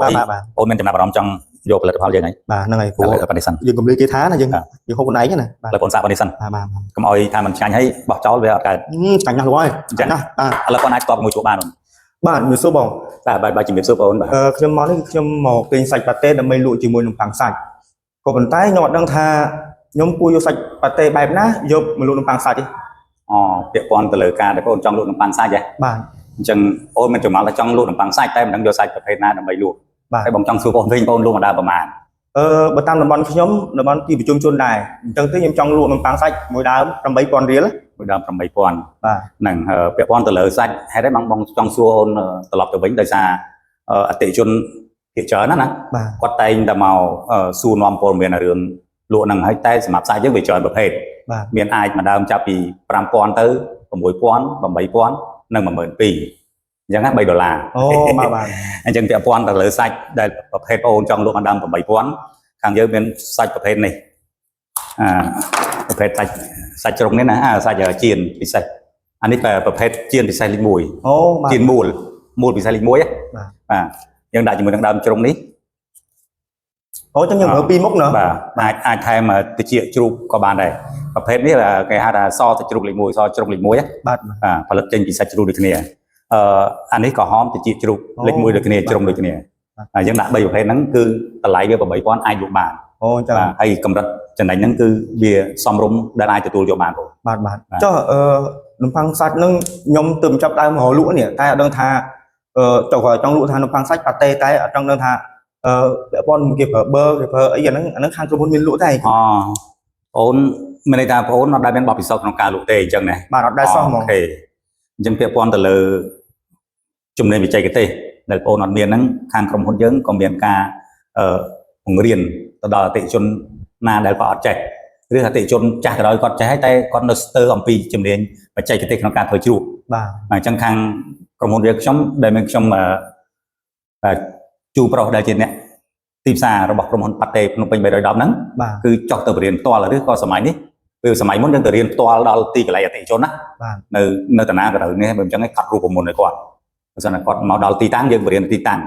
បាទបាទបាទ អូនមានចំណាប់អារម្មណ៍ចង់យកផលិតផលយើងហើយ បាទហ្នឹងហើយព្រោះ ឥឡូវប៉ានេះសិន យើងកុំលើគេថាណាយើងយើងហូបខ្លួនឯងណាបាទ ឥឡូវបងសាកប៉ានេះសិន បាទបាទ កុំឲ្យថាมันឆ្ងាញ់ហើយបោះចោលវាអត់កើត ឆ្ងាញ់ណាស់លោកអើយឆ្ងាញ់ណាស់បាទ ឥឡូវបងអាចតបមួយជួបបានអូន បាទជំរាបសួរបង បាទបាទបាទជំរាបសួរបងអូនបាទ អឺខ្ញុំមកនេះគឺខ្ញុំមកទិញសាច់ប៉ាតេដើម្បីលក់ជាមួយនំប៉័ងសាច់ក៏ប៉ុន្តែខ្ញុំអត់ដឹងថាខ្ញុំគួរយកសាច់ប៉ាតេបែបណាយកមកលក់នំប៉័ងសាច់ទេ អូពាក់ព័ន្ធទៅលើការដែលបងអូនចង់លក់នំប៉័ងសាច់ហ៎ បាទ អញ្ចឹងអូនមិនចម្ងល់ថាចង់លក់នំប៉័ងសាច់តែមិនដឹងយកសាច់ប្រភេទណាដើម្បីលក់ បាទ តែបងចង់សួរបងវិញបងលក់មកដើមប្រហែល អឺបើតាមតំបន់ខ្ញុំតំបន់ទីប្រជុំជនដែរអញ្ចឹងទេខ្ញុំចង់លក់នំប៉័ងសាច់មួយដើម8000រៀល មួយដើម8000 បាទ ហ្នឹងពាក់ព័ន្ធទៅលើសាច់ហេតុអីបងបងចង់សួរអូនត្រឡប់ទៅវិញដោយសារអតិថិជនភាគច្រើនណាណា បាទ គាត់តែងតែមកសួរនាំព័ត៌មានរឿងលក់ហ្នឹងហើយតែសម្រាប់សាច់យើងវាច្រើនប្រភេទ បាទ មានអាចមួយដើមចាប់ពី5000ទៅ6000 8000និង12000អញ្ចឹងណា3ដុល្លារ អូបាទបាទ អញ្ចឹងពាក់ព័ន្ធទៅលើសាច់ដែលប្រភេទអូនចង់លក់មួយដើម8000ខាងយើងមានសាច់ប្រភេទនេះអាប្រភេទសាច់សាច់ជ្រុងនេះណាអាសាច់ចៀនពិសេសអានេះប្រភេទចៀនពិសេសលេខ1 អូបាទ ចៀនមូលមូលពិសេសលេខ1 បាទ បាទយើងដាក់ជាមួយនឹងដើមជ្រុងនេះ អូចឹងយើងមើលពីរមុខណោះ បាទអាចអាចថែមតិចជ្រូកក៏បានដែរប្រភេទនេះគេហៅថាសសាច់ជ្រូកលេខ1សជ្រុងលេខ1 បាទ បាទផលិតចេញពីសាច់ជ្រូកដូចគ្នាអឺអានេះក៏ហមតិចជ្រូកលេខ1ដូចគ្នាជ្រុងដូចគ្នាហើយយើងដាក់3ប្រភេទហ្នឹងគឺតម្លៃវា8000អាចលក់បាន អូចឹង បាទហើយកម្រិតចំណេញហ្នឹងគឺវាសមរម្យដែលអាចទទួលយកបានបង បាទបាទចុះអឺនំប៉័ងសាច់ហ្នឹងខ្ញុំទើបចាប់ដើមរកលក់នេះតែអត់ដឹងថាអឺចុះគាត់ចង់លក់ថានំប៉័ងសាច់ប៉ាតេតែអត់ចង់ដឹងថាអឺពាក់ព័ន្ធគេប្រើប៊ឺគេប្រើអីអាហ្នឹងអាហ្នឹងខាងក្រុមហ៊ុនមានលក់ដែរ អូអូនមានន័យថាបងអូនអត់ដែលមានបទពិសោធន៍ក្នុងការលក់ទេអញ្ចឹងណា បាទអត់ដែរសោះហ្មង OK អញ្ចឹងពាក់ព័ន្ធទៅលើជំនាញបច្ចេកទេសដែលបងអូនអត់មានហ្នឹងខាងក្រុមហ៊ុនយើងក៏មានការអឺបង្រៀនទៅដល់អតិថិជនណាដែលគាត់អត់ចេះឬអតិថិជនចាស់ក៏ដោយគាត់ចេះហើយតែគាត់នៅស្ទើរអំពីជំនាញបច្ចេកទេសក្នុងការធ្វើជ្រក់ បាទ អញ្ចឹងខាងក្រុមហ៊ុនយើងខ្ញុំដែលមានខ្ញុំអឺជួប្រុសដែលជាអ្នកទីផ្សាររបស់ក្រុមហ៊ុនប៉ាតេភ្នំពេញ310ហ្នឹង បាទ គឺចុះទៅបរៀនផ្ទាល់ឬក៏សម័យនេះពេលសម័យមុនយើងទៅរៀនផ្ទាល់ដល់ទីកន្លែងអតិថិជនណា បាទ នៅនៅតាណាក៏ត្រូវនេះបើមិនចឹងឯងកាត់រូបមន្តឲ្យគាត់បើសិនណាគាត់មកដល់ទីតាំងយើងបរៀនទីតាំង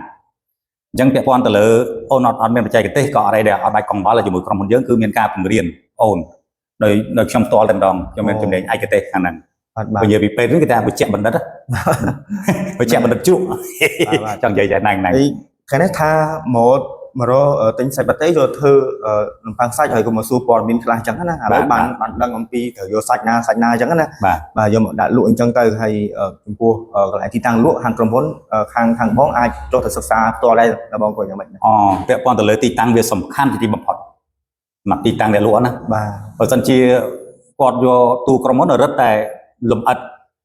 អញ្ចឹងពាក់ព័ន្ធទៅលើអូនអត់អត់មានបច្ចេកទេសក៏អត់អីដែរអត់បាច់កង្វល់ជាមួយក្រុមហ៊ុនយើងគឺមានការបង្រៀនអូនដោយដោយខ្ញុំផ្ទាល់តែម្ដងខ្ញុំមានជំនាញឯកទេសខាងហ្នឹង បាទបាទ បើនិយាយពីពេទ្យវិញគេថាវិជ្ជបណ្ឌិតណាវិជ្ជបណ្ឌិតជ្រក់ បាទ ចង់និយាយតែហ្នឹងហ្នឹង អីខាងនេះថាមកមករកទិញសាច់ប៉ាតេយកធ្វើនំប៉័ងសាច់ហើយក៏មកសួរព័ត៌មានខ្លះអញ្ចឹងណាឥឡូវបានបានដឹងអំពីត្រូវយកសាច់ណាសាច់ណាអញ្ចឹងណា បាទ បាទយកមកដាក់លក់អញ្ចឹងទៅហើយចំពោះកន្លែងទីតាំងលក់ខាងក្រុមហ៊ុនខាងខាងបងអាចចុះទៅសិក្សាផ្ទាល់ដែរដល់បងគាត់យ៉ាងម៉េចណា អូពាក់ព័ន្ធទៅលើទីតាំងវាសំខាន់ជាទីបំផុតសម្រាប់ទីតាំងដែលលក់ណា បាទ បើសិនជាគាត់យកទូក្រុមហ៊ុនរឹតតែលំអិត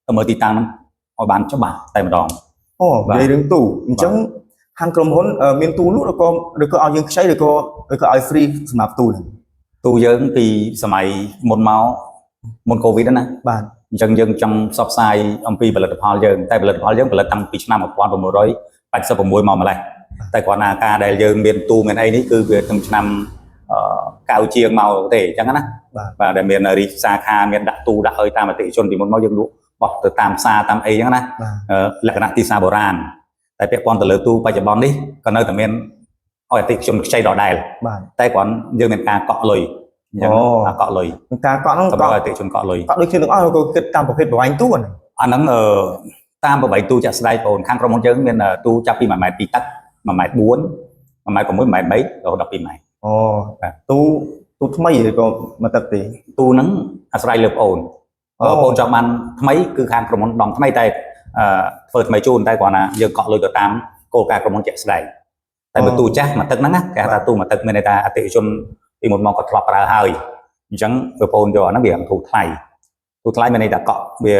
ទៅមើលទីតាំងហ្នឹងឲ្យបានច្បាស់តែម្ដង អូ បាទ និយាយរឿងទូអញ្ចឹងខាងក្រុមហ៊ុនមានទូលក់ឬក៏ឬក៏ឲ្យយើងខ្ចីឬក៏ឬក៏ឲ្យ free សម្រាប់ទូហ្នឹង ទូយើងពីសម័យមុនមកមុនកូវីដណា បាទ អញ្ចឹងយើងចង់ផ្សព្វផ្សាយអំពីផលិតផលយើងតែផលិតផលយើងផលិតតាំងពីឆ្នាំ1986មកម្លេះតែគ្រាន់តែការដែលយើងមានទូមានអីនេះគឺវាក្នុងឆ្នាំកៅជាងមកទេអញ្ចឹងណា បាទ បាទដែលមានរីកសាខាមានដាក់ទូដាក់អីតាមអតិថិជនពីមុនមកយើងលក់បោះទៅតាមផ្សារតាមអីអញ្ចឹងណា បាទ លក្ខណៈទីផ្សារបុរាណតែពាក់ព័ន្ធទៅលើទូបច្ចុប្បន្ននេះក៏នៅតែមានឲ្យអតិថិជនខ្ចីដដែល បាទ តែគ្រាន់យើងមានការកក់លុយអញ្ចឹង អូ ការកក់លុយ ការកក់ហ្នឹងកក់ សម្រាប់ឲ្យអតិថិជនកក់លុយក ក់ដូចគ្នាទាំងអស់ឬក៏គិតតាមប្រភេទប្រវែងទូហ្នឹង អាហ្នឹងអឺតាមប្រវែងទូចាក់ស្ដែងបងខាងក្រុមហ៊ុនយើងមានទូចាប់ពី1ម៉ែត្រ2ទឹក1ម៉ែត្រ4 1ម៉ែត្រ6 1ម៉ែត្រ3រហូតដល់2ម៉ែត្រ អូ បាទ ទូទូថ្មីឬក៏មកទឹកទេ ទូហ្នឹងអាស្រ័យលើបង អូ បងអូនចង់បានថ្មីគឺខាងក្រុមហ៊ុនដងថ្មីតែអឺធ្វើថ្មីជូនតែគ្រាន់តែយើងកក់លុយទៅតាមគោលការណ៍ក្រុមហ៊ុនជាក់ស្ដែងតែបើទូចាស់មួយទឹកហ្នឹងណាគេហៅថាទូមួយទឹកមានន័យថាអតិថិជនពីមុនមកគាត់ធ្លាប់ប្រើហើយអញ្ចឹងបើបងអូនយកអាហ្នឹងវាធូរថ្លៃទូថ្លៃមានន័យថាកក់វា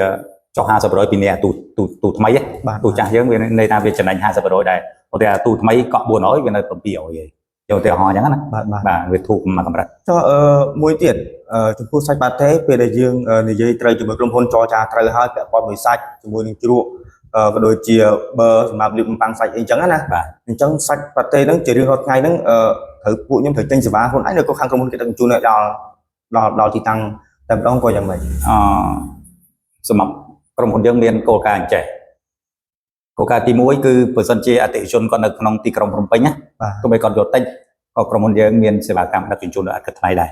ចុះ50%ពីនេះអាទូទូទូថ្មីហ៎ បាទ ទូចាស់យើងវាន័យថាវាចំណេញ50%ដែរឧទាហរណ៍ទូថ្មីកក់400វានៅ700ឯងយកឧទាហរណ៍អញ្ចឹងណា បាទបាទ បាទវាធូរមួយកម្រិត ចុះអឺមួយទៀតអឺចំពោះសាច់ប៉ាតេពេលដែលយើងនិយាយត្រូវជាមួយក្រុមហ៊ុនចរចាត្រូវហើយពាក់ព័ន្ធមួយសាច់ជាមួយនឹងជ្រក់អឺក៏ដូចជាប៊ឺសម្រាប់លាបនំប៉័ងសាច់អីចឹងណា បាទ អញ្ចឹងសាច់ប៉ាតេហ្នឹងជារៀងរាល់ថ្ងៃហ្នឹងអឺត្រូវពួកខ្ញុំត្រូវទិញសេវាខ្លួនឯងឬក៏ខាងក្រុមហ៊ុនគេដឹកជញ្ជូនឲ្យដល់ដល់ដល់ទីតាំងតែម្ដងក៏យ៉ាងម៉េច អឺសម្រាប់ក្រុមហ៊ុនយើងមានគោលការណ៍អញ្ចេះ គោលការណ៍ទី1គឺបើសិនជាអតិថិជនគាត់នៅក្នុងទីក្រុងភ្នំពេញណា បាទ ទោះបីគាត់យកតិចក៏ក្រុមហ៊ុនយើងមានសេវាកម្មដឹកជញ្ជូនដោយឥតគិតថ្លៃដែ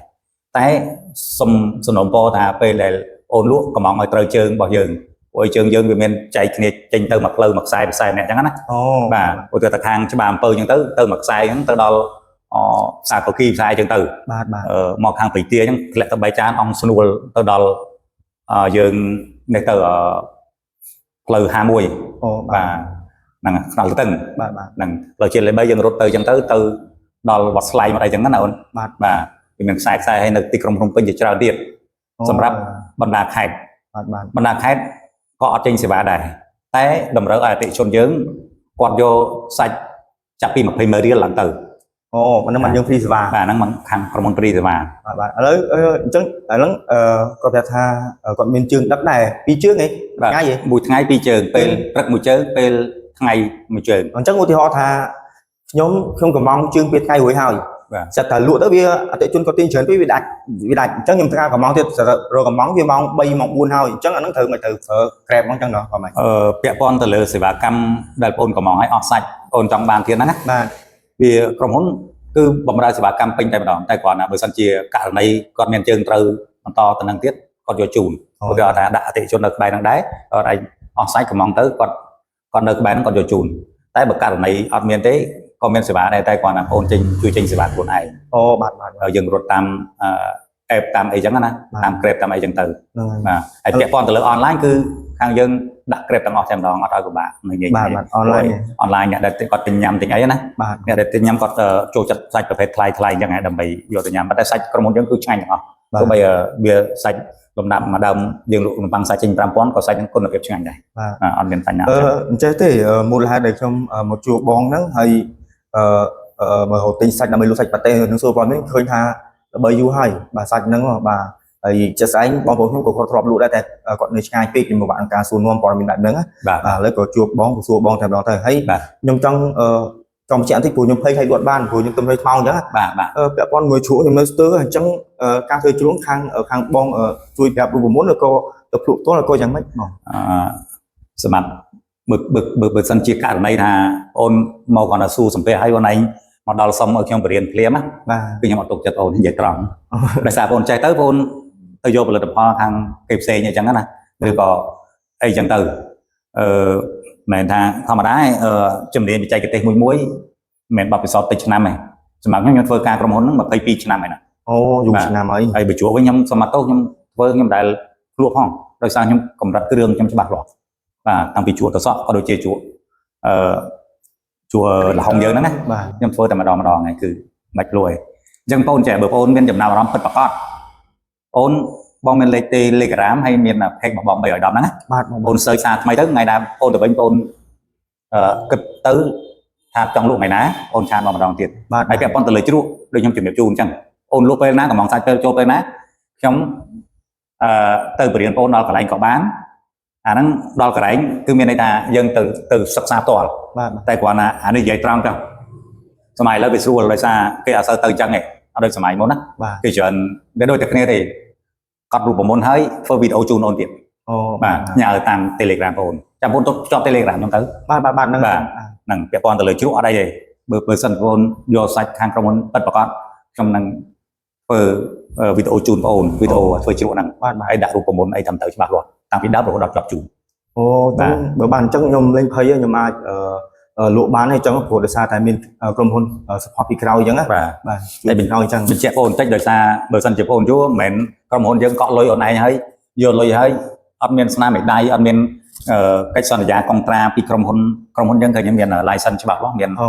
រតែសុំសំណូមពរថាពេលដែលអូនលក់កំងឲ្យត្រូវជើងរបស់យើងព្រោះឲ្យជើងយើងវាមានចែកគ្នាចេញទៅមួយផ្លូវមួយខ្សែខ្សែម្នាក់អញ្ចឹងណា អូ បាទឧទាហរណ៍ថាខាងច្បារអំពៅអញ្ចឹងទៅទៅមួយខ្សែអញ្ចឹងទៅដល់អផ្សារកគីផ្សារអញ្ចឹងទៅ បាទបាទ មកខាងព្រៃទាអញ្ចឹងធ្លាក់ទៅបីចានអង្គស្នួលទៅដល់យើងនេះទៅផ្លូវ51 អូ បាទហ្នឹងថ្នល់តឹង បាទបាទ ហ្នឹងផ្លូវជាតិលេខ3យើងរត់ទៅអញ្ចឹងទៅទៅដល់វត្តស្លៃមកអីចឹងណាអូន បាទ បាទវាមានខ្សែខ្សែហើយនៅទីក្រុងភ្នំពេញជាច្រើនទៀតសម្រាប់បណ្ដាខេត្ត បាទបាទ បណ្ដាខេត្តក៏អត់ចេញសេវាដែរតែតម្រូវឲ្យអតិថិជនយើងគាត់យកសាច់ចាប់ពី20ម៉ឺនរៀលឡើងទៅ អូអាហ្នឹងมันយើង free សេវា បាទហ្នឹងមកខាងក្រុមហ៊ុន free សេវា បាទបាទឥឡូវអញ្ចឹងឥឡូវគាត់ប្រាប់ថាគាត់មានជើងដឹកដែរពីរជើងហី បាទ ថ្ងៃហី មួយថ្ងៃពីរជើងពេលព្រឹកមួយជើងពេលថ្ងៃមួយជើង អញ្ចឹងឧទាហរណ៍ថាខ្ញុំខ្ញុំកំងជើងពេលថ្ងៃរួចហើយ បាទ សិតតែលក់ទៅវាអតិថិជនគាត់ទិញច្រើនពេកវាដាច់វាដាច់អញ្ចឹងខ្ញុំត្រូវការកំងទៀតរកកំងវាម៉ោង3ម៉ោង4ហើយអញ្ចឹងអាហ្នឹងត្រូវមិនត្រូវប្រើ Grab ហ្មងអញ្ចឹងណោះគាត់មិន ពាក់ព័ន្ធទៅលើសេវាកម្មដែលបងកំងឲ្យអស់សាច់បងចង់បានទៀតហ្នឹងណា បាទ វាក្រុមហ៊ុនគឺបំរើសេវាកម្មពេញតែម្ដងតែគ្រាន់តែបើសិនជាករណីគាត់មានជើងត្រូវបន្តទៅនឹងទៀតគាត់យកជូនឧទាហរណ៍ថាដាក់អតិថិជននៅក្បែរហ្នឹងដែរគាត់ឯងអស់សាច់កំងទៅគាត់គាត់នៅក្បែរហ្នឹងគាត់យកជូនតែបើករណីអត់មានទេក៏មានសេវាដែរតែគ្រាន់តែបងចេញជួយចេញសេវាខ្លួនឯង អូបាទបាទ ហើយយើងរត់តាមអេបតាមអីចឹងណាតាម Grab តាមអីចឹងទៅ ហ្នឹងហើយ បាទហើយពាក់ព័ន្ធទៅលើអនឡាញគឺខាងយើងដាក់ Grab ទាំងអស់តែម្ដងអត់ឲ្យពិបាកនឹងនិយាយ បាទបាទអនឡាញ អនឡាញអ្នកដែលគាត់ទិញញ៉ាំទិញអីណា បាទ អ្នកដែលទិញញ៉ាំគាត់ចូលចិត្តសាច់ប្រភេទថ្លៃថ្លៃអញ្ចឹងហ៎ដើម្បីយកទៅញ៉ាំប៉ុន្តែសាច់ក្រុមហ៊ុនយើងគឺឆ្ងាញ់ទាំងអស់ទោះបីវាសាច់លំដាប់មួយដើមយើងលក់នំប៉័ងសាច់ចេញ5000ក៏សាច់ហ្នឹងគុណភាពឆ្ងាញ់ដែរ បាទ អត់មានបញ្ហា អញ្ចេះទេមូលហេតុដែលខ្ញុំមកជួបបងហ្នឹងហើយអឺមករកទិញសាច់ដើម្បីលក់សាច់ប៉ាតេនឹងសួរព័ត៌មានឃើញថាល្បីយូរហើយបាទសាច់ហ្នឹងបាទហើយជាក់ស្ដែងបងប្អូនខ្ញុំក៏គាត់ធ្លាប់លក់ដែរតែគាត់នៅឆ្ងាយពេកខ្ញុំពិបាកក្នុងការសួរនាំព័ត៌មានបែបហ្នឹង បាទ បាទឥឡូវក៏ជួបបងក៏សួរបងតែម្ដងទៅហើយ បាទ ខ្ញុំចង់ចង់បញ្ជាក់បន្តិចព្រោះខ្ញុំភ័យខ្លាចលក់បានព្រោះខ្ញុំទំហំខ្មៅអញ្ចឹង បាទបាទ ពាក់ព័ន្ធមួយជ្រក់ខ្ញុំនៅស្ទើរអញ្ចឹងការធ្វើជ្រក់ខាងខាងបងជួយប្រាប់រូបមន្តឬក៏ទៅភ្លក់ផ្ទាល់ឬក៏យ៉ាងម៉េចបង អឺសម្រាប់បើបើបើបើសិនជាករណីថាអូនមកគាត់ទៅសួរសំភារឲ្យអូនឯងមកដល់សុំឲ្យខ្ញុំបរៀនភ្លាមណា បាទ គឺខ្ញុំអត់ទុកចិត្តអូននិយាយត្រង់ដោយសារបងអូនចេះទៅបងអូនទៅយកផលិតផលខាងគេផ្សេងអីចឹងណាឬក៏អីចឹងទៅអឺមិនមែនថាធម្មតាឯងជំនាញបច្ចេកទេសមួយមួយមិនមែនបទពិសោធន៍តិចឆ្នាំទេសម្រាប់ខ្ញុំខ្ញុំធ្វើការក្រុមហ៊ុនហ្នឹង22ឆ្នាំហើយណា អូយូរឆ្នាំហើយ ហើយបើជួវិញខ្ញុំសមត្ថទោសខ្ញុំធ្វើខ្ញុំមិនដែលភ្លក់ផងដោយសារខ្ញុំកម្រិតគ្រឿងខ្ញុំច្បាស់លាស់បាទតាំងពីជួទៅសក់ក៏ដូចជាជួអឺជួលហុងយើងហ្នឹងណា បាទ ខ្ញុំធ្វើតែម្ដងម្ដងហ្នឹងគឺមិនភ្លួយអញ្ចឹងបងចេះបើបងមានចំណាប់អារម្មណ៍ពិតប្រាកដអូនបងមានលេខ Telegram ហើយមាន page របស់បង310ហ្នឹងណា បាទបង បងសើចសារថ្មីទៅថ្ងៃណាអូនទៅវិញបងគិតទៅថាចង់លក់ថ្ងៃណាអូនឆានមកម្ដងទៀត បាទ ហើយពាក់ព័ន្ធទៅលើជ្រក់ដូចខ្ញុំជំរាបជូនអញ្ចឹងអូនលក់ពេលណាកំងសាច់ពេលចូលពេលណាខ្ញុំអឺទៅបរៀនបងដល់កន្លែងក៏បានអាហ្នឹងដល់កន្លែងគឺមានន័យថាយើងទៅទៅសិក្សាផ្ទាល់ បាទ តែគ្រាន់តែអានេះនិយាយត្រង់ទៅសម័យឥឡូវវាស្រួលដោយសារគេអត់សូវទៅអញ្ចឹងទេអត់ដូចសម័យមុនណា បាទ គេច្រើនវាដូចតែគ្នាទេកត់រូបមន្តហើយធ្វើវីដេអូជូនអូនទៀត អូ បាទញ៉ាំតាម Telegram បងអូនចាំបងទៅភ្ជាប់ Telegram ខ្ញុំទៅ បាទបាទបាទហ្នឹង បាទហ្នឹងពាក់ព័ន្ធទៅលើជ្រក់អត់អីទេបើបើសិនបងអូនយកសាច់ខាងក្រុមហ៊ុនពិតប្រាកដខ្ញុំនឹងធ្វើវីដេអូជូនបងអូនវីដេអូធ្វើជ្រក់ហ្នឹង បាទបាទ ហើយដាក់រូបមន្តអីតាមទៅច្បាស់លាស់តាំងពីដើមរហូតដល់ចប់ជូន អូចឹងបើបានអញ្ចឹងខ្ញុំលេងភ័យខ្ញុំអាចលក់បានហើយអញ្ចឹងព្រោះដោយសារតែមានក្រុមហ៊ុន support ពីក្រោយអញ្ចឹងណា បាទ បាទជួយពីក្រោយអញ្ចឹង បញ្ជាក់បងបន្តិចដោយសារបើសិនជាបងយល់មិនមែនក្រុមហ៊ុនយើងកក់លុយអូនឯងហើយយកលុយហើយអត់មានស្នាមមេដៃអត់មានកិច្ចសន្យាកុងត្រាពីក្រុមហ៊ុនក្រុមហ៊ុនយើងក៏ខ្ញុំមាន license ច្បាស់លាស់មាន អូ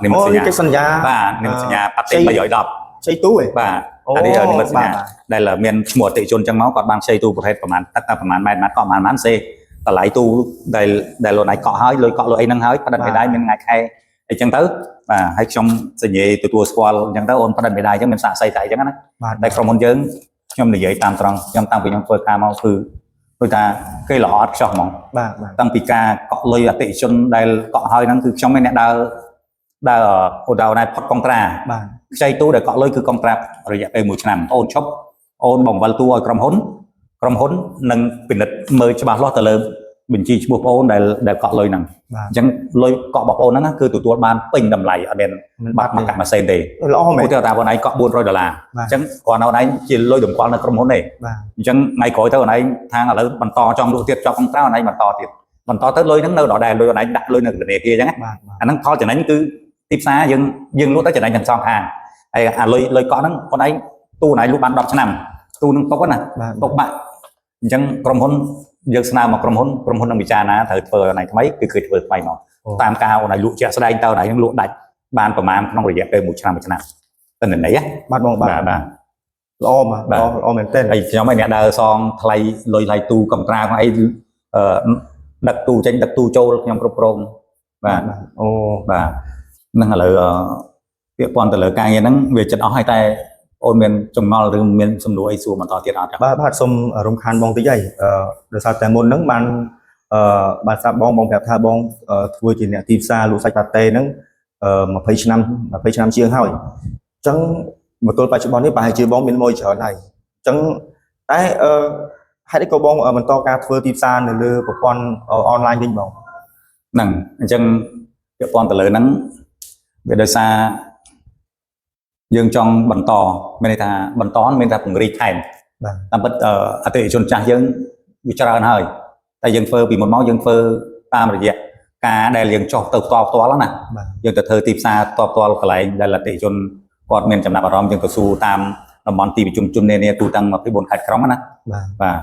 និមិត្ត អូ សញ្ញា កិច្ចសន្យា បាទនិមិត្តសញ្ញាប៉ាតេ310 ខ្ចីទូឯង បាទ អូ អានេះនិមិត្តសញ្ញា បាទ ដែលមានឈ្មោះអតិថិជនចឹងមកគាត់បានខ្ចីទូប្រភេទប្រហែលទឹកប្រហែលម៉ែត្រម៉ែត្រក៏ប្រហែលម៉ែត្រសេតម្លៃទូដែលដែលលោកឯងកក់ហើយលុយកក់លុយអីហ្នឹងហើយផ្ដិតមេដៃមានថ្ងៃខែអីចឹងទៅបាទហើយខ្ញុំសញ្ញាទទួលស្គាល់អញ្ចឹងទៅអូនផ្ដិតមេដៃអញ្ចឹងមានសាកសីតែអញ្ចឹងណា បាទ តែក្រុមហ៊ុនយើងខ្ញុំនិយាយតាមត្រង់ខ្ញុំតាំងពីខ្ញុំធ្វើការមកគឺដូចថាគេល្អអត់ខ្ចោះហ្មង បាទបាទ តាំងពីការកក់លុយអតិថិជនដែលកក់ហើយហ្នឹងគឺខ្ញុំឯអ្នកដើរដើរឧទាហរណ៍ណែផុតកុងត្រា បាទ ខ្ចីទូដែលកក់លុយគឺកុងត្រារយៈពេល1ឆ្នាំអូនឈប់អូនបង្វិលទូឲ្យក្រុមហ៊ុនក្រុមហ៊ុននឹងពិនិត្យមើលច្បាស់លាស់ទៅលើ បញ្ជីឈ្មោះបងអូនដែលកក់លុយហ្នឹង បាទ អញ្ចឹងលុយកក់របស់បងអូនហ្នឹងណាគឺទទួលបានពេញតម្លៃអត់មាន មិន បាត់មកកាក់មួយសេនទេ ល្អមែន ឧទាហរណ៍ថាបងឯងកក់400ដុល្លារ បាទ អញ្ចឹងគ្រាន់តែបងឯងជាលុយតម្កល់នៅក្រុមហ៊ុនទេ បាទ អញ្ចឹងថ្ងៃក្រោយទៅបងឯងថាឥឡូវបន្តចង់លក់ទៀតចប់កុងត្រាបងឯងបន្តទៀតបន្តទៅលុយហ្នឹងនៅដដែលលុយបងឯងដាក់លុយនៅធនាគារអញ្ចឹងណា បាទបាទ អាហ្នឹងផលចំណេញគឺទីផ្សារយើងយើងលក់ទៅចំណេញទាំងសងខាងហើយអាលុយលុយកក់ហ្នឹងបងឯងទូបងឯងលក់បាន10ឆ្នាំទូនឹងຕົកណា បាទ ຕົកបាក់អញ្ចឹងក្រុមហ៊ុនយើងស្នើមកក្រុមហ៊ុនក្រុមហ៊ុននឹងពិចារណាត្រូវធ្វើឲ្យថ្មីគឺគឺធ្វើថ្មីមកតាមការអូនឲ្យលក់ជាក់ស្ដែងទៅអូនឯងលក់ដាច់បានប្រមាណក្នុងរយៈពេល1ឆ្នាំ1ឆ្នាំតែនេះណា បាទបងបាទ បាទបាទ ល្អបាទ បាទ ល្អល្អមែនទែន ហើយខ្ញុំឯងអ្នកដើរសងថ្លៃលុយថ្លៃទូកំត្រាของអីអឺដឹកទូចេញដឹកទូចូលខ្ញុំគ្រប់គ្រងបាទ អូ បាទហ្នឹងឥឡូវពាក្យពន្ធទៅលើការងារហ្នឹងវាចិត្តអស់ហើយតែអូនមានចម្ងល់ឬមានសំណួរអីសួរបន្តទៀតអត់ទេ បាទបាទសូមរំខានបងតិចហើយអឺដោយសារតែមុនហ្នឹងបានអឺបានស្រាប់បងបងប្រាប់ថាបងធ្វើជាអ្នកទីផ្សារលក់សាច់ប៉ាតេហ្នឹងអឺ20ឆ្នាំ20ឆ្នាំជាងហើយអញ្ចឹងមកទល់បច្ចុប្បន្ននេះប្រហែលជាបងមានម៉ួយច្រើនហើយអញ្ចឹងតែអឺហេតុអីក៏បងបន្តការធ្វើទីផ្សារនៅលើប្រព័ន្ធអនឡាញវិញបង ហ្នឹងអញ្ចឹងពាក់ព័ន្ធទៅលើហ្នឹងវាដោយសារយើងចង់បន្តមានន័យថាបន្តមានន័យថាពង្រីកថែម បាទ តាមពិតអតិថិជនចាស់យើងវាច្រើនហើយតែយើងធ្វើពីមុនមកយើងធ្វើតាមរយៈការដែលយើងចុះទៅផ្ទាល់ផ្ទាល់ហ្នឹងណា បាទ យើងទៅធ្វើទីផ្សារផ្ទាល់ផ្ទាល់កន្លែងដែលអតិថិជនគាត់មានចំណាប់អារម្មណ៍យើងទៅសួរតាមតំបន់ទីប្រជុំជននានាទូទាំង24ខេត្តក្រុងហ្នឹងណា បាទ បាទ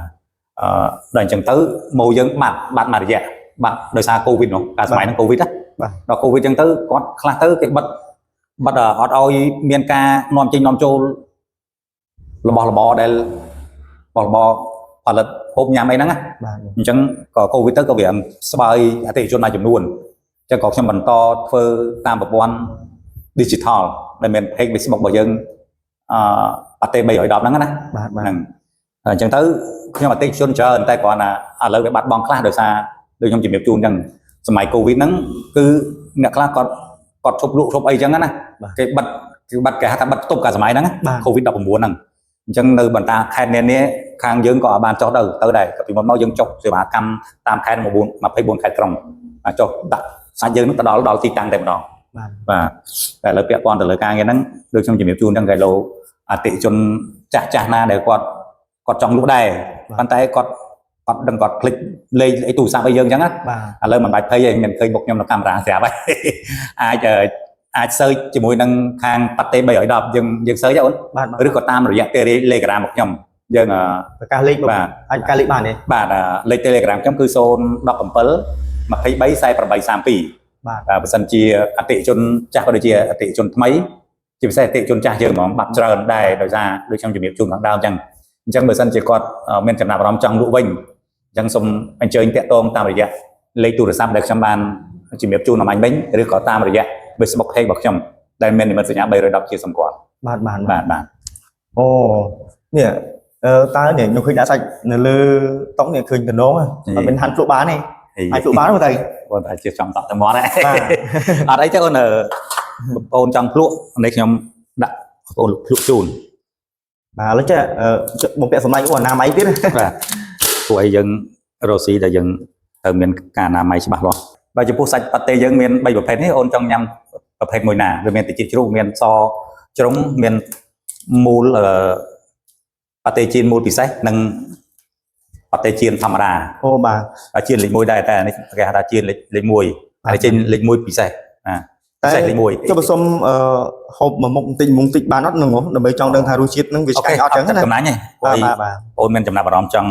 អឺដល់អញ្ចឹងទៅមកយើងបាត់បាត់មួយរយៈបាត់ដោយសារកូវីដនោះកាលសម័យហ្នឹងកូវីដណា បាទ ដល់កូវីដអញ្ចឹងទៅគាត់ខ្លះទៅគេបិទបិទអត់ឲ្យមានការនាំចេញនាំចូលរបស់របរដែលរបស់របរផលិតហូបញ៉ាំអីហ្នឹងណា បាទ អញ្ចឹងក៏កូវីដទៅក៏វាស្បើយអតិថិជនមួយចំនួនអញ្ចឹងក៏ខ្ញុំបន្តធ្វើតាមប្រព័ន្ធ digital ដែលមាន page Facebook របស់យើងអឺប៉ាតេ310ហ្នឹងណា បាទបាទ ហ្នឹងអញ្ចឹងទៅខ្ញុំអតិថិជនច្រើនតែគ្រាន់តែឥឡូវវាបាត់បង់ខ្លះដោយសារដូចខ្ញុំជំរាបជូនអញ្ចឹងសម័យកូវីដហ្នឹងគឺអ្នកខ្លះគាត់គាត់ឈប់លក់ឈប់អីអញ្ចឹងណាគេបិទគឺបិទគេហៅថាបិទខ្ទប់កាលសម័យហ្នឹង បាទ កូវីដ19ហ្នឹងអញ្ចឹងនៅបណ្ដាខេត្តនានាខាងយើងក៏អាចបានចុះទៅទៅដែរក៏ពីមុនមកយើងចុះសេវាកម្មតាមខេត្ត24ខេត្តក្រុងអាចចុះដាក់សាច់យើងហ្នឹងទៅដល់ដល់ទីតាំងតែម្ដង បាទ បាទតែឥឡូវពាក់ព័ន្ធទៅលើការងារហ្នឹងដូចខ្ញុំជំរាបជូនហ្នឹងគេលោអតិថិជនចាស់ចាស់ណាដែលគាត់គាត់ចង់លក់ដែរប៉ុន្តែគាត់អត់ដឹងគាត់ភ្លេចលេខអីទូរស័ព្ទឲ្យយើងអញ្ចឹងណា បាទ ឥឡូវមិនបាច់ភ័យទេមានឃើញបុកខ្ញុំនៅកាមេរ៉ាស្រាប់ហើយ អាចអាច search ជាមួយនឹងខាងប៉ាតេ310យើងយើង search ហ៎អូន បាទ ឬក៏តាមរយៈ Telegram របស់ខ្ញុំយើង ប្រកាសលេខ បាទ អាចប្រកាសលេខបានទេ បាទលេខ Telegram ខ្ញុំគឺ017 23 48 32 បាទ បាទបើសិនជាអតិថិជនចាស់ក៏ដូចជាអតិថិជនថ្មីជាពិសេសអតិថិជនចាស់យើងហ្មងបាត់ច្រើនដែរដោយសារដូចខ្ញុំជំរាបជូនខាងដើមអញ្ចឹងអញ្ចឹងបើសិនជាគាត់មានចំណាប់អារម្មណ៍ចង់លក់វិញអញ្ចឹងសូមអញ្ជើញតាក់ទងតាមរយៈលេខទូរស័ព្ទដែលខ្ញុំបានជំរាបជូនអំបញ្ញមិញឬក៏តាមរយៈ Facebook page របស់ខ្ញុំដែលមាននិមិត្តសញ្ញា310ជាសម្គាល់ បាទបាទ បាទបាទ អូនេះអឺតើនេះខ្ញុំឃើញដាក់សាច់នៅលើតុនេះឃើញតំណងអត់មានហាន់ភ្លក់បានទេអាចភ្លក់បានទេទៅ បងតែជាចង់តក់ទៅមាត់ដែរ បាទ អត់អីទេអូនបងអូនចង់ភ្លក់នេះខ្ញុំដាក់បងអូនភ្លក់ជូន បាទឥឡូវចេះបងពាក់សម្លាញ់អូអនាម័យទៀត បាទពួកអីយើងរកស៊ីដែលយើងត្រូវមានការអនាម័យច្បាស់លាស់បាទចំពោះសាច់ប៉ាតេយើងមាន3ប្រភេទនេះអូនចង់ញ៉ាំប្រភេទមួយណាវាមានតិចជ្រូកមានសជ្រុងមានមូលអឺប៉ាតេจีនមូលពិសេសនិងប៉ាតេจีនធម្មតា អូបាទ បាទจีនលេខ1ដែរតែនេះគេហៅថាจีនលេខលេខ1ហើយจีនលេខ1ពិសេសបាទពិសេសលេខ1 ចុះបើសុំអឺហូបមួយមុខបន្តិចមុខបន្តិចបានអត់ហ្នឹងដើម្បីចង់ដឹងថារសជាតិហ្នឹងវាឆ្ងាញ់អត់ចឹងណា កំណាញ់ទេ បាទបាទបាទ អូនមានចំណាប់អារម្មណ៍ចង់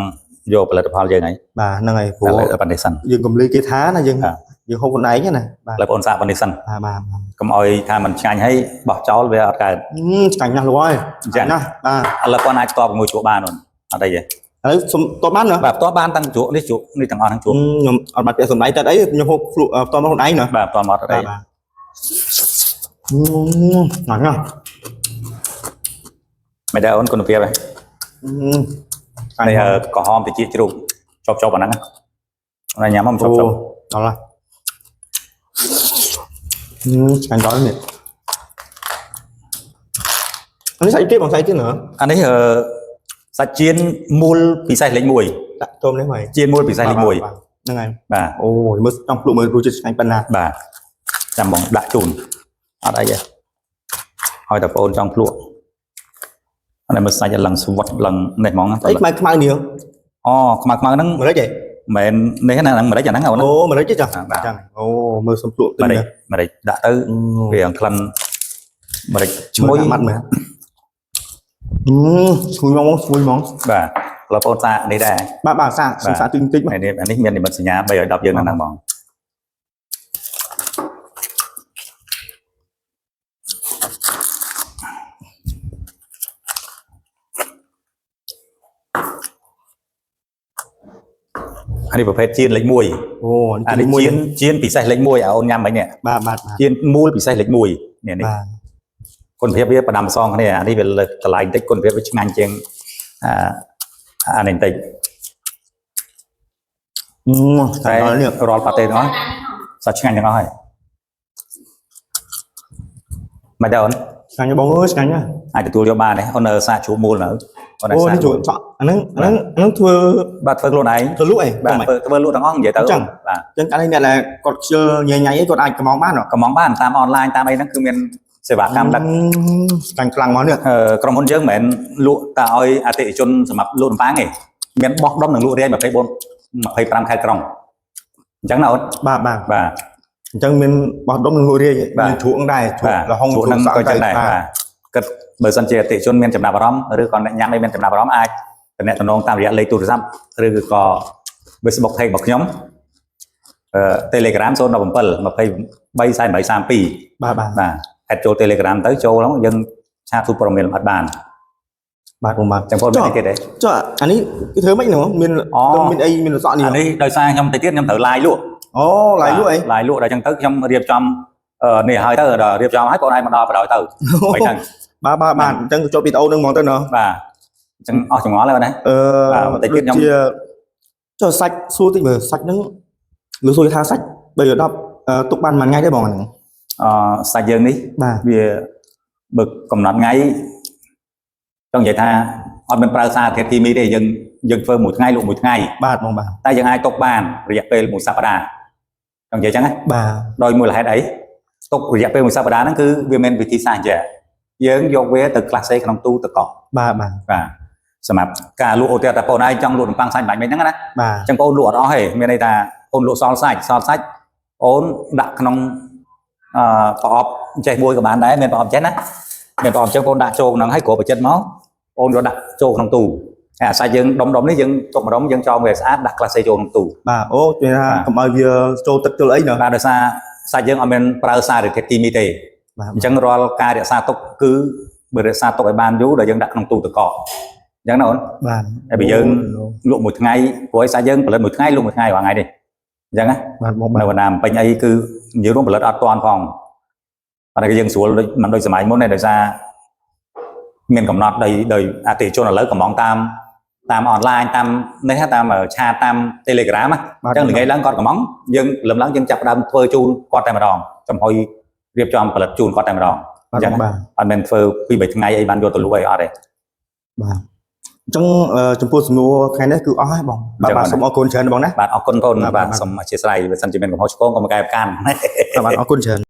យកផលិតផលយើងហើយ បាទហ្នឹងហើយព្រោះ ឥឡូវប៉ុណ្ណេះសិន យើងកុំលឺគេថាណាយើង បាទ យើងហូបខ្លួនឯងណាបាទ ឥឡូវបងអូនសាកប៉ុណ្ណេះសិន បាទបាទ កុំឲ្យថាมันឆ្ងាញ់ហើយបោះចោលវាអត់កើត ឆ្ងាញ់ណាស់លោកអើយ អញ្ចឹង ណាស់បាទ ឥឡូវគាត់អាចផ្ទាល់ជាមួយជ្រក់បានអូនអត់អីទេ ឥឡូវសុំតបបានណា បាទផ្ទាល់បានតាំងជ្រក់នេះជ្រក់នេះទាំងអស់ហ្នឹងជ្រក់ ខ្ញុំអត់បានពាក់សម្ដីតែអីខ្ញុំហូបភ្លក់ផ្ទាល់មកខ្លួនឯងណា បាទផ្ទាល់មកអត់អី បាទបាទឆ្ងាញ់ណាស់ មិនដែរអូនគុណភាពហ៎នេះក្រហមតិចជ្រូកជាប់ជាប់អាហ្នឹងណាញ៉ាំមកជាប់ជាប់ ដល់ហើយឆ្ងាញ់ដល់នេះអានេះសាច់គេបងសាច់គេណា អានេះសាច់ចៀនមូលពិសេសលេខ1 ដាក់ទោមនេះមក ចៀនមូលពិសេសលេខ1 ហ្នឹងហើយ បាទ អូយមើលចង់ភ្លក់មើលរសជាតិឆ្ងាញ់ប៉ុណ្ណា បាទចាំបងដាក់ជូនអត់អីទេឲ្យតែបងអូនចង់ភ្លក់អត់មើលសាច់ឲ្យឡើងស្វិតឡើងនេះហ្មងណា អីខ្មៅខ្មៅនេះ អូខ្មៅខ្មៅហ្នឹង ម្រេចហ៎ មិនមែននេះណាហ្នឹងម្រេចអាហ្នឹងអូន អូម្រេចទេចា បាទ ចឹងអូមើលសុំភ្លក់តិច ម្រេច មើល ម្រេចដាក់ទៅវាក្លិនម្រេចឈ្ងុយ ម៉ាត់មើលអឺឈ្ងុយហ្មងឈ្ងុយហ្មង បាទឥឡូវបងអូនសាកនេះដែរ បាទបាទសាកសុំសាកតិចតិចមក នេះអានេះមាននិមិត្តសញ្ញា310យើងនៅហ្នឹងបងអានេះប្រភេទជៀនលេខ1 អូ អានេះជៀនជៀនពិសេសលេខ1អាអូនញ៉ាំមិញនេះ បាទបាទបាទ ជៀនមូលពិសេសលេខ1នេះនេះ បាទ គុណភាពវាផ្ដាំសងគ្នាអានេះវាលើសតម្លៃបន្តិចគុណភាពវាឆ្ងាញ់ជាងអាអានេះបន្តិច អឺ តែ តែនេះ រាល់ប៉ាតេទាំងអស់សាច់ឆ្ងាញ់ទាំងអស់ហើយមិនដែរអូន ឆ្ងាញ់បងអើយឆ្ងាញ់ណាស់ អាចទទួលយកបានទេអូននៅសាកជ្រូកមូលនៅអូននៅ អូ សាក នេះជួយសក់អាហ្នឹងអាហ្នឹងអាហ្នឹងធ្វើ បាទធ្វើខ្លួនឯង ធ្វើលក់អី បាទ បង ធ្វើធ្វើលក់ទាំងអស់និយាយទៅ អញ្ចឹង បាទ ចឹងកាលនេះអ្នកដែលគាត់ខ្ជិលញ៉ៃញ៉ៃអីគាត់អាចកំងបានហ៎ កំងបានតាមអនឡាញតាមអីហ្នឹងគឺមានសេវាកម្មដឹក ឆ្ងាញ់ខ្លាំងមកនេះ អឺក្រុមហ៊ុនយើងមិនមែនលក់តែឲ្យអតិថិជនសម្រាប់លក់តម្បាងទេមានបោះដុំនិងលក់រាយ24 25ខេត្តក្រុងអញ្ចឹងណាអូន បាទបាទ បាទ អញ្ចឹងមានបោះដុំនឹងលក់រាយ បាទ មានជ្រក់ដែរជ្រក់ បាទ លហុង ជ្រក់ហ្នឹង សក់ ក៏ចឹងដែរ បាទ បាទគិតបើសិនជាអតិថិជនមានចំណាប់អារម្មណ៍ឬក៏អ្នកញ៉ាំអីមានចំណាប់អារម្មណ៍អាចទំនាក់ទំនងតាមរយៈលេខទូរស័ព្ទឬក៏ Facebook page របស់ខ្ញុំអឺ Telegram 017 23 48 32 បាទបាទ បាទ add ចូល Telegram ទៅចូលហ្នឹងយើង chat សួរព័ត៌មានលម្អិតបាន បាទបងបាទ ចឹងបងមានអីទៀតទេ ចុះអានេះគេធ្វើម៉េចនោះមាន អូ មានអីមានលសក់នេះ អានេះដោយសារខ្ញុំទៅទៀតខ្ញុំត្រូវ live លក់ អូឡាយលក់អី live លក់ដល់ចឹងទៅខ្ញុំរៀបចំអឺនេះហើយទៅដល់រៀបចំហើយបងឯងមកដល់បណ្ដោយទៅបែរហ្នឹង បាទបាទបាទអញ្ចឹងចូលវីដេអូនឹងហ្មងទៅណោះ បាទអញ្ចឹងអស់ចម្ងល់ហើយបងណា អឺ បាទបន្តិចទៀតខ្ញុំ ដូចជាចុះសាច់សួរតិចមើលសាច់ហ្នឹងឬសួរថាសាច់3 10អឺទុកបានមួយថ្ងៃទេបងអាហ្នឹង អឺសាច់យើងនេះ បាទ វាបើកំណត់ថ្ងៃចង់និយាយថាអត់មានប្រើសារធាតុគីមីទេយើងយើងធ្វើមួយថ្ងៃលក់មួយថ្ងៃ បាទបងបាទ តែយើងអាចទុកបានរយៈពេលមួយសប្តាហ៍ចង់និយាយចឹងណា បាទ ដោយមូលហេតុអីទុករយៈពេលមួយសប្តាហ៍ហ្នឹងគឺវាមានវិធីសាស្ត្រអញ្ចឹងយើងយកវាទៅក្លាសេក្នុងទូទឹកកក បាទបាទ បាទសម្រាប់ការលក់អូទាតែបងឯងចង់លក់នំប៉័ងសាច់បាញ់មិញហ្នឹងណា បាទ អញ្ចឹងបងលក់អត់អស់ទេមានន័យថាអូនលក់សល់សាច់សល់សាច់អូនដាក់ក្នុងអឺប្រអប់ចេះមួយក៏បានដែរមានប្រអប់ចេះណាមានប្រអប់អញ្ចឹងបងដាក់ចូលក្នុងហើយគ្របបចិតមកអូនយកដាក់ចូលក្នុងទូហើយអាសាច់យើងដុំដុំនេះយើងទុកម្ដុំយើងចងវាឲ្យស្អាតដាក់ក្លាសេចូលក្នុងទូ បាទអូជួយថា បាទ កុំឲ្យវាចូលទឹកចូលអីណោះ បាទដោយសារសាច់យើងអត់មានប្រើសារធាតុគីមីទេ បាទ អញ្ចឹងរាល់ការរក្សាទុកគឺបើរក្សាទុកឲ្យបានយូរដល់យើងដាក់ក្នុងទូទឹកកកអញ្ចឹងណាអូន បាទ ហើយបើយើង លក់មួយថ្ងៃព្រោះឯសាច់យើងផលិតមួយថ្ងៃលក់មួយថ្ងៃរាល់ថ្ងៃនេះអញ្ចឹងណា បាទបងបាទ នៅបណ្ដាពេញអីគឺនិយាយរួមផលិតអត់តាន់ផងប៉ុន្តែគឺយើងស្រួលដូចមិនដូចសម័យមុនទេដោយសារមានកំណត់ដោយដោយអតិថិជនឥឡូវកំងតាមតាមអនឡាញតាមនេះតាមឆាតតាម Telegram ណាអញ្ចឹងថ្ងៃឡើងគាត់កំងយើងលំឡើងយើងចាប់ផ្ដើមធ្វើជូនគាត់តែម្ដងចំហុយរៀបចំផលិតជូនគាត់តែម្ដង បាទបងបាទ អត់មែនធ្វើពីរបីថ្ងៃអីបានយកទៅលក់អីអត់ទេ បាទអញ្ចឹងអឺចំពោះសំណួរថ្ងៃនេះគឺអស់ហើយបងបាទបាទសូមអរគុណច្រើនបងណា បាទអរគុណបង បាទ បាទសូមអធិស្ឋានបើសិនជាមានកំហុសឆ្គងកុំកែប្រកាន់ បាទអរគុណច្រើន